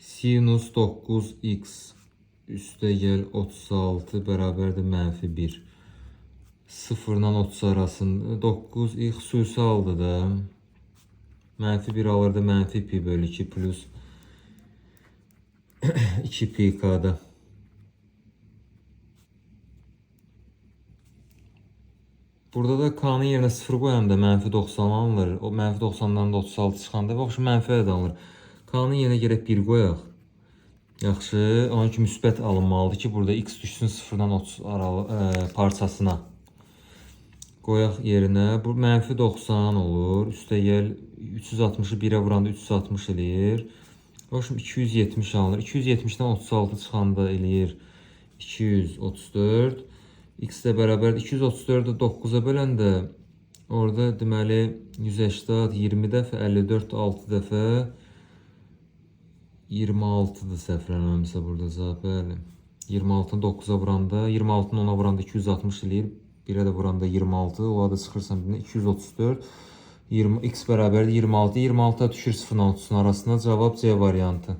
Sinus 9x üstə gəl 36 bərabərdir mənfi 1. 0 ilə 30 arasında 9 x xüsusi aldı da. Mənfi 1 alırdı, mənfi pi bölü 2 plus 2 pi k-da. Burada da k-nın yerinə 0 qoyanda mənfi 90 alınır. O mənfi 90-dan da 36 çıxanda vəbşi mənfi əldə alınır. K-nın yerinə gərək 1 qoyaq. Yaxşı, onun ki müsbət alınmalıdır ki, burada x düşsün 0-dan 30 aralı parçasına. Qoyaq yerinə. Bu mənfi 90 olur. Üstə gəl 360-ı 1-ə vuranda 360 eləyir. Başım 270 alınır. 270-dən 36 çıxanda eləyir 234. X də bərabərdir. 234-ü 9-a böləndə orada deməli 180 20 dəfə, 54 6 dəfə 26-dır səhv eləmirəmsə burada cavab, bəli. 26-nı 9-a vuranda, 26-nı 10-a vuranda 260 eləyir. 1-ə də vuranda 26, ola da çıxırsan birinə 234. 20, x bərabərdir 26. 26-a düşür 0-la 30-un arasına. Cavab C variantı.